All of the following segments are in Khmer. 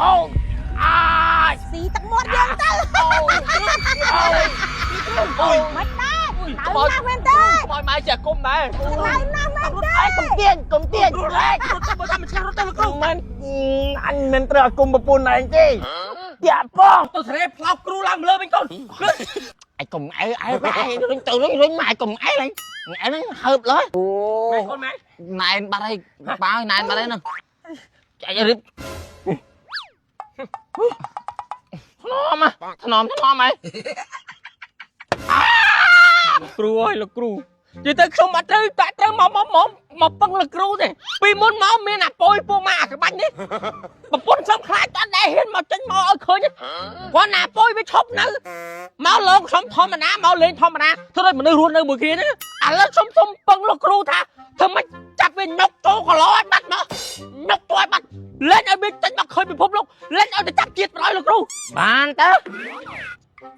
អូអាយ ស៊ីទឹកមាត់យើងទៅ អូយអូយ មិនដែរដៅណាស់មែនទេ ខ្មោចម៉ែជាគុំដែរ ដៅណាស់មែនទេ ឯងកុំទាញកុំទាញ រត់រត់ទៅបើតាមម្ចាស់រត់ទៅលោកគ្រូ មិនអញមិនត្រូវអាគុំប្រពន្ធឯងទេតាក់ផង ទៅសេរីផ្លោកគ្រូឡើងលើវិញកូន ឯងកុំអែអែឯងរុញទៅរុញរុញមកឯងកុំអែឡើងឯងហ្នឹងហើបលើអូ ម៉ែកូនម៉ែ ណែនបាត់ហើយបើណែនបាត់ហើយហ្នឹងចែករៀបធ្នមធ្នមធ្នមហ៎ គ្រូអើយលោកគ្រូនិយាយទៅខ្ញុំអត់ត្រូវតាក់ត្រូវមកមកមកមកពឹងលោកគ្រូទេពីមុនមកមានអាប៉យពួកម៉ាអាក្បាច់នេះប្រពន្ធខ្ញុំខ្លាចអត់ដែរហ៊ានមកចេញមកឲ្យឃើញគាត់ណាប៉យវាឈប់នៅមកឡងខ្ញុំធម្មតាមកលេងធម្មតាធ្វើដូចមនុស្សរស់នៅមួយគ្នាហ្នឹងឥឡូវខ្ញុំសុំពឹងលោកគ្រូថាធ្វើម៉េចចាប់វាញុកចូលកឡឲ្យបាត់មកញុកចូលឲ្យបាត់លេងឲ្យវាចេញមកឃើញពិភពលោកលេងឲ្យទៅចាប់ជាតិបណ្ដោយលោកគ្រូ បានតើ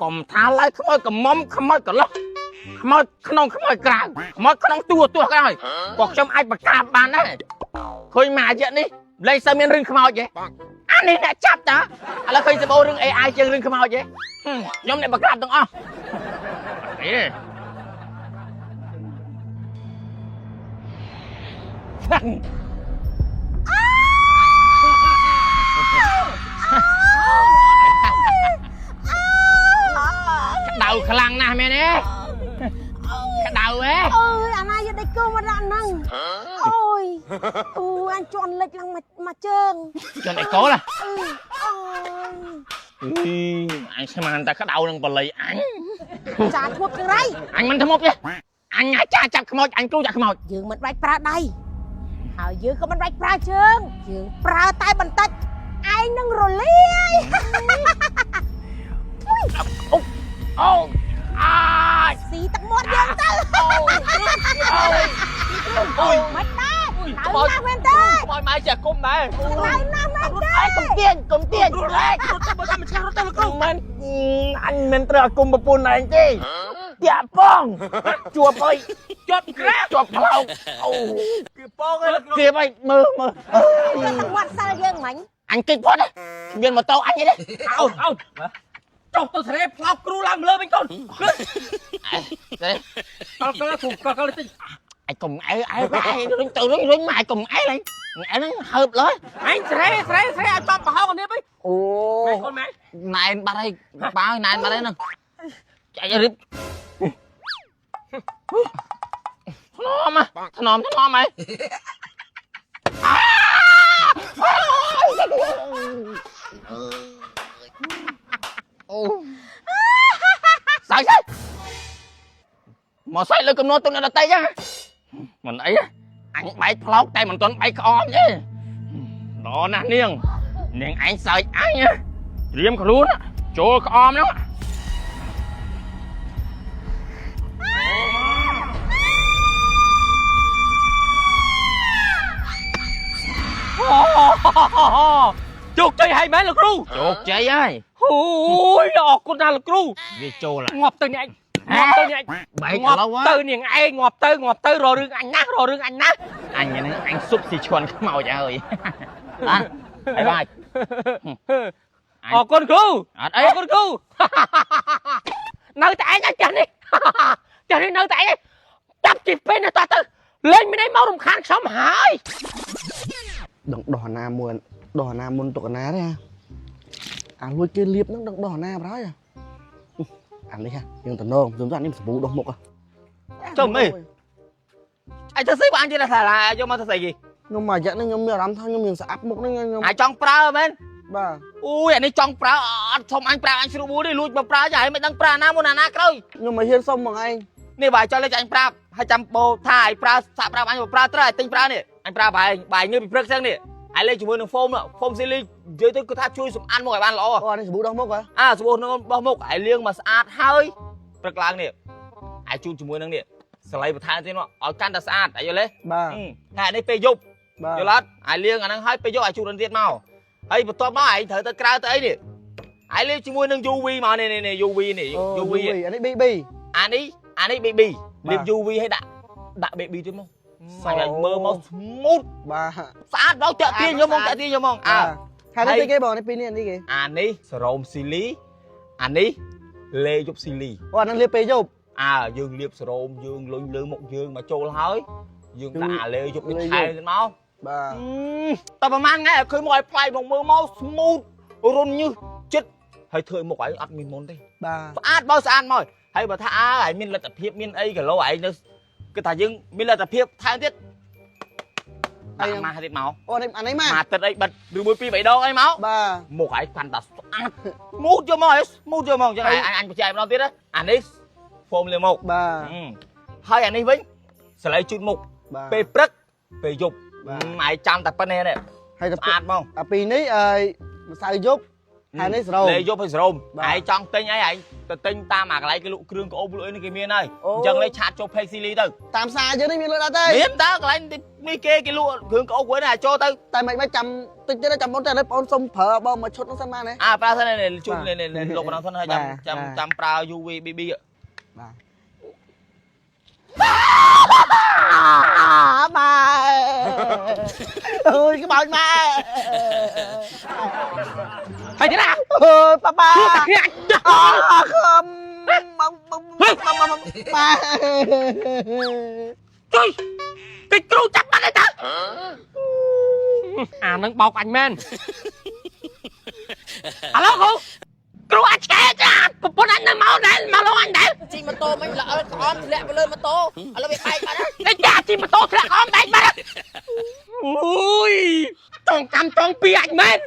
កុំថាឡើយខ្មោចកំមុំខ្មោចកន្លោះខ្មោចក្នុងខ្មោចក្រៅខ្មោចក្នុងតួតួក្រោយក៏ខ្ញុំអាចបង្ក្រាបបានដែរឃើញមួយអាយៈនេះលែងសូវមានរឿងខ្មោចទេអានេះអ្នកចាប់តាឥឡូវឃើញសម្បូររឿង AI ជាងរឿងខ្មោចទេខ្ញុំអ្នកបង្ក្រាបទាំងអស់អី ក្តៅខ្លាំងណាស់មែនទេក្តៅហ៎ អើយអាណាយកដៃគោមកដាក់ហ្នឹងអូយអូអញជន់លិចឡើងមកជើង ជន់អីកូល អឺអូយ អញស្មានតែក្តៅនឹងបល័យអញ ចាធ្មប់ចង្រៃ អញមិនធ្មប់ទេអញអាចចាចាប់ខ្មោចអញគ្រូចាប់ខ្មោច យើងមិនបាច់ប្រើដៃហើយយើងក៏មិនបាច់ប្រើជើងយើងប្រើតែបន្តិចឯងនឹងរលាយ អូអាយ ស៊ីទឹកមាត់យើងទៅ អូយអូយ មិនដែរដៅណាស់មែនទេ ខ្មោចម៉ែជាគុំដែរ ដៅណាស់មែនទេ ឯងកុំទាញកុំទាញ រត់រត់ទៅបើតាមម្ចាស់រត់ទៅលោកគ្រូ មិនអញមិនត្រូវអាគុំប្រពន្ធឯងទេតាក់ផងជួបអុយ ជាប់ក្រាប ជាប់ផ្លោកអូ គឺបងឯងលោកគ្រូ គៀបអីមើលមើល ទឹកមាត់សិលយើងមិញ អញគេចផុតគ្មានម៉ូតូអញទេ អោអោចុះទៅសេរីផ្លោកគ្រូឡើងលើវិញកូន ទេ កលកលគ្រូកលកលតិច ឯងកុំអែអែឯងរុញទៅរុញរុញមកឯងកុំអែឡើងឯងហ្នឹងហើបលើ ឯងសេរីសេរីសេរីឲ្យចំប្រហោងនេះវិញ អូ ម៉ែកូនម៉ែ ណែនបាត់ហើយបើណែនបាត់ហើយហ្នឹងចែករៀបធ្នមធ្នមធ្នមហ៎អូសើចមកសើចលើកំណត់ទុនអ្នកដតីចឹងមិនអីអញបែកផ្លោកតែមិនទាន់បែកក្អមទេល្អណាស់នាងនាងឯងសើចអញត្រៀមខ្លួនចូលក្អមហ្នឹង ជោគជ័យហើយមែនលោកគ្រូ ជោគជ័យហើយ អូយអរគុណណាស់លោកគ្រូ វាចូល ងាប់ទៅនេះឯងងាប់ទៅនេះឯង បែក ងាប់ ឥឡូវ ទៅនាងឯងងាប់ទៅងាប់ទៅរករឿងអញណាស់រករឿងអញណាស់ អញហ្នឹងអញស៊ុបស៊ីឈួនខ្មោចហើយបានហើយបាយ អរគុណគ្រូ អត់អី អរគុណគ្រូនៅតែឯងឯងចាស់នេះចាស់នេះនៅតែឯងចាប់ជីពេលនេះតោះទៅលេងមានអីមករំខានខ្ញុំហើយ ដឹងដោះអាណាមួយដោះអាណាមុនទុកអាណាទេហ่ะអាលួចគេលៀបហ្នឹងដឹងដោះអាណាបណ្ដោយហ่ะអានេះហ่ะយើងតំណងខ្ញុំថាអានេះសាប៊ូដោះមុខហ่ะ ចុំអីអញទៅស្អីបើអញទៀតថាយកមកទៅស្អីគេ ខ្ញុំមករយៈនេះខ្ញុំមានអារម្មណ៍ថាខ្ញុំមានស្អាប់មុខហ្នឹងខ្ញុំ អាចចង់ប្រើមែន បាទ អូយអានេះចង់ប្រើអត់សុំអញប្រើអញស្រួលមួយទេលួចមកប្រើចាហើយមិនដឹងប្រើណាមុនអាណាក្រោយ ខ្ញុំមកហ៊ានសុំមកឯង នេះបើចង់លេចអញប្រាប់ហើយចាំបោថាឲ្យប្រើសាក់ប្រាប់អញប្រើត្រូវឲ្យទិញប្រើនេះអញប្រើបាយបាយងើបពីព្រឹកចឹងនេះឲ្យលេចជាមួយនឹងហ្វូមហ្វូមស៊ីលីនិយាយទៅគឺថាជួយសម្អាតមុខឲ្យបានល្អ អូអានេះសាប៊ូដោះមុខហ៎ អាសាប៊ូនឹងបោះមុខឲ្យលាងមកស្អាតហើយព្រឹកឡើងនេះឲ្យជូតជាមួយនឹងនេះសលៃបន្ថែមទៀតមកឲ្យកាន់តែស្អាតឲ្យយល់ទេ បាទ ហើយអានេះពេលយប់ បាទ យល់អត់ឲ្យលាងអាហ្នឹងហើយពេលយប់ឲ្យជូតនឹងទៀតមកហើយបន្ទាប់មកឯងត្រូវទៅក្រៅទៅអីនេះឲ្យលាងជាមួយនឹង UV មកនេះនេះ UV នេះ UV អានេះ BB អានេះអានេះ BB លាប UV ឲ្យដាក់ដាក់ BB ទៀតមកស្អាតមើលមក smooth បាទ ស្អាតដល់តាក់ទាញយកមកតាក់ទាញយកមកអើ ហើ ហើយនេះពីគេបងនេះពីនេះនេះគេ អានេះសេរ៉ូមស៊ីលីអានេះលេយប់ស៊ីលី អូអាហ្នឹងលាបពេលយប់ អើយើងលាបសេរ៉ូមយើងលុញលើមុខយើងមកចូលហើយយើងដាក់អាលេយប់នេះថែមទៀតមក បាទ តែប្រហែលថ្ងៃឲ្យឃើញមកឲ្យប្លែកមកមើលមក smooth រុនញើសចិត្តហើយធ្វើឲ្យមុខឯងអត់មានមុនទេ បាទ ស្អាតបើស្អាតមកហើយបើថាអើឯងមានលទ្ធភាពមានអីគីឡូឯងនៅគឺថាយើងមានលទ្ធភាពថែមទៀតដាក់ម៉ាស់ទៀតមក អូនេះអានេះមក ម៉ាទឹកអីបិទឬមួយពីរបីដងអីមក បាទ មុខឯងកាន់តែស្អាតមូតយកមកឯងមូតយកមកអញ្ចឹងឯងអញបញ្ជាក់ម្ដងទៀតណាអានេះហ្វូមលាមក បាទ ហើយអានេះវិញសលៃជូតមុខ បាទ ពេលព្រឹកពេលយប់ បាទ ឯងចាំតែប៉ុណ្្នេះនេះ ហើយតែ ស្អាតហ្មង អាពីនេះអើយម្សៅយប់ហើយនេះសរោម លេយប់ឲ្យសរោម បាទ ឯងចង់ទិញអីឯងទៅទិញតាមអាកន្លែងគេលក់គ្រឿងក្អូបលក់អីនេះគេមានហើយ អូ អញ្ចឹងលេឆាតចូល page ស៊ីលីទៅ តាមផ្សារយើងនេះមានលក់ដែរទេ មានតើកន្លែងនេះគេគេលក់គ្រឿងក្អូបវិញណាចូលទៅ តែមិនមិនចាំតិចទៀតចាំមុនតែឥឡូវបងសុំប្រើបងមកឈុតហ្នឹងសិនបានទេ អាប្រើសិននេះជូន បាទ នេះនេះលក់ប៉ុណ្ណឹងសិនហើយចាំ បាទ ចាំ បាទ ចាំប្រើ UV BB បាទ អាម៉ែអើយក្បោចម៉ែហើយទៀតណា អើយប៉ាប៉ា តែគ្នាអញ អើខំមកមកមកម៉ែ ជួយគេគ្រូចាប់បាត់ហើយតើអានឹងបោកអញមែនឥឡូវគ្រូគ្រូអាចឆ្កែចាប្រពន្ធអញនៅមកដែរមកឡងអញដែរ ជិះម៉ូតូមិញល្អិលក្អមធ្លាក់ទៅលើម៉ូតូឥឡូវវាបែកបាត់ហើយ នេះចាជិះម៉ូតូធ្លាក់អមបែកបាត់អូយចងកម្មចងពីអញមែន